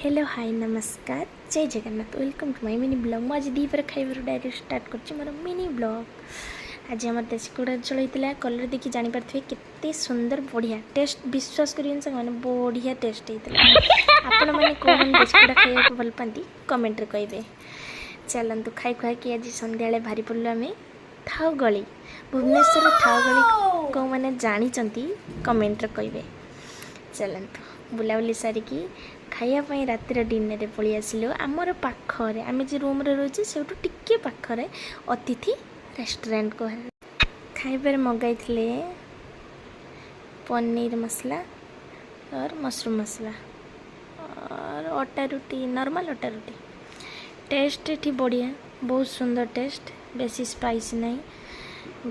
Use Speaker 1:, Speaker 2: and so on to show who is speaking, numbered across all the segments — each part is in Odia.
Speaker 1: ହ୍ୟାଲୋ, ହାଇ, ନମସ୍କାର, ଜୟ Jagannath. Welcome to my mini vlog. ମୁଁ ଆଜି ଦ୍ୱିପହର ଖାଇବାରୁ ଡାଇରେକ୍ଟ ଷ୍ଟାର୍ଟ କରୁଛି ମୋର ମିନି ବ୍ଲଗ୍। ଆଜି ଆମର ଦେଶୀ କୁକୁଡ଼ା ଝୋଳ ହେଇଥିଲା। କଲର୍ ଦେଖି ଜାଣିପାରୁଥିବେ କେତେ ସୁନ୍ଦର, ବଢ଼ିଆ ଟେଷ୍ଟ। ବିଶ୍ୱାସ କରିବେନି ସାଙ୍ଗମାନେ, ବଢ଼ିଆ ଟେଷ୍ଟ ହେଇଥିଲା। ଆପଣମାନେ କେଉଁମାନେ ଦେଶୀ କୁକୁଡ଼ା ଖାଇବାକୁ ଭଲ ପାଆନ୍ତି, କମେଣ୍ଟରେ କହିବେ। ଚାଲନ୍ତୁ, ଖାଇ ଖୁଆକି ଆଜି ସନ୍ଧ୍ୟାବେଳେ ବାହାରି ପଡ଼ିଲୁ ଆମେ ଥାଉଗଳି। ଭୁବନେଶ୍ୱର ଥାଉଗଳି କେଉଁମାନେ ଜାଣିଛନ୍ତି, କମେଣ୍ଟରେ କହିବେ। ଚାଲନ୍ତୁ, ବୁଲାବୁଲି ସାରିକି ଖାଇବା ପାଇଁ ରାତିର ଡିନରରେ ପଳେଇ ଆସିଲୁ। ଆମର ପାଖରେ, ଆମେ ଯେ ରୁମ୍ରେ ରହୁଛୁ ସେଇଠୁ ଟିକେ ପାଖରେ ଅତିଥି ରେଷ୍ଟୁରାଣ୍ଟକୁ। ଖାଇବାରେ ମଗାଇଥିଲେ ପନିର ମସଲା और ମସରୁମ୍ ମସଲା और ଅଟା ରୁଟି, ନର୍ମାଲ୍ ଅଟା ରୁଟି। ଟେଷ୍ଟ ଏଠି ବଢ଼ିଆ, ବହୁତ ସୁନ୍ଦର ଟେଷ୍ଟ। ବେଶୀ ସ୍ପାଇସି ନାହିଁ,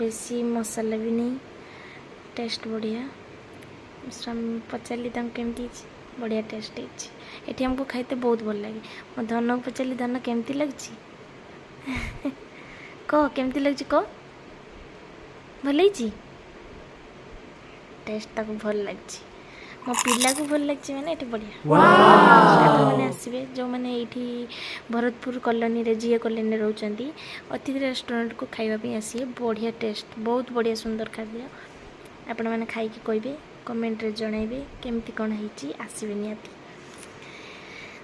Speaker 1: ବେଶୀ ମସଲା ବି ନାହିଁ, ଟେଷ୍ଟ ବଢ଼ିଆ। ସ୍ୱାମୀ ପଚାରିଲି ତାଙ୍କୁ କେମିତି ହେଇଛି। ବଢ଼ିଆ ଟେଷ୍ଟ ହେଇଛି। ଏଠି ଆମକୁ ଖାଇତେ ବହୁତ ଭଲ ଲାଗେ। ମୋ ଧନକୁ ପଚାରିଲି, ଧନ, କେମିତି ଲାଗୁଛି କହ, କେମିତି ଲାଗୁଛି କହ। ଭଲ ହେଇଛି ଟେଷ୍ଟ, ତାକୁ ଭଲ ଲାଗୁଛି। ମୋ ପିଲାକୁ ଭଲ ଲାଗୁଛି ମାନେ ଏଠି ବଢ଼ିଆ। ଆପଣମାନେ ଆସିବେ, ଯେଉଁମାନେ ଏଇଠି ଭରତପୁର କଲୋନୀରେ, ଜିଏ କଲୋନୀରେ ରହୁଛନ୍ତି, ଅତିଥି ରେଷ୍ଟୁରାଣ୍ଟକୁ ଖାଇବା ପାଇଁ ଆସିବେ। ବଢ଼ିଆ ଟେଷ୍ଟ, ବହୁତ ବଢ଼ିଆ ସୁନ୍ଦର ଖାଦ୍ୟ। ଆପଣମାନେ ଖାଇକି କହିବେ, କମେଣ୍ଟରେ ଜଣାଇବେ କେମିତି କ'ଣ ହେଇଛି। ଆସିବେ ନିହାତି।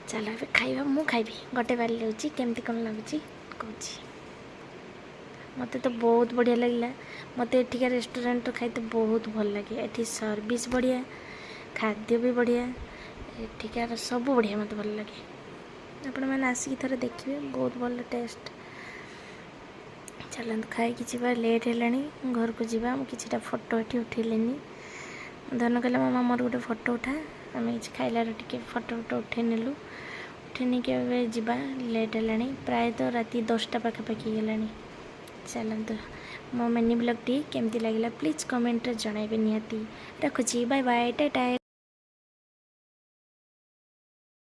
Speaker 1: ଚାଲ, ଏବେ ଖାଇବା। ମୁଁ ଖାଇବି, ଗୋଟେ ବାରି ଲାଗୁଛି, କେମିତି କ'ଣ ଲାଗୁଛି କହୁଛି। ମୋତେ ତ ବହୁତ ବଢ଼ିଆ ଲାଗିଲା। ମୋତେ ଏଠିକା ରେଷ୍ଟୁରାଣ୍ଟର ଖାଇତେ ବହୁତ ଭଲ ଲାଗେ। ଏଠି ସର୍ଭିସ୍ ବଢ଼ିଆ, ଖାଦ୍ୟ ବି ବଢ଼ିଆ, ଏଠିକାର ସବୁ ବଢ଼ିଆ, ମୋତେ ଭଲ ଲାଗେ। ଆପଣମାନେ ଆସିକି ଥରେ ଦେଖିବେ, ବହୁତ ଭଲ ଟେଷ୍ଟ। ଚାଲନ୍ତୁ, ଖାଇକି ଯିବା, ଲେଟ୍ ହେଲାଣି, ଘରକୁ ଯିବା। ମୁଁ କିଛିଟା ଫଟୋ ଏଠି ଉଠେଇଲିନି। ଧନ କହିଲା, ମାମା, ମୋର ଗୋଟେ ଫଟୋ ଉଠା। ଆମେ କିଛି ଖାଇଲାର ଟିକେ ଫଟୋ ଫଟୋ ଉଠେଇ ନେଲୁ। ଉଠେଇ ନେଇକି ଏବେ ଯିବା, ଲେଟ୍ ହେଲାଣି, ପ୍ରାୟତଃ ରାତି 10ଟା ପାଖାପାଖି ହେଇଗଲାଣି। ଚାଲନ୍ତୁ, ମୋ ମିନି ବ୍ଲଗ୍ଟି କେମିତି ଲାଗିଲା ପ୍ଲିଜ୍ କମେଣ୍ଟରେ ଜଣାଇବେ ନିହାତି। ରଖୁଛି, ବାଏ ବାଏ, ଟାଟା।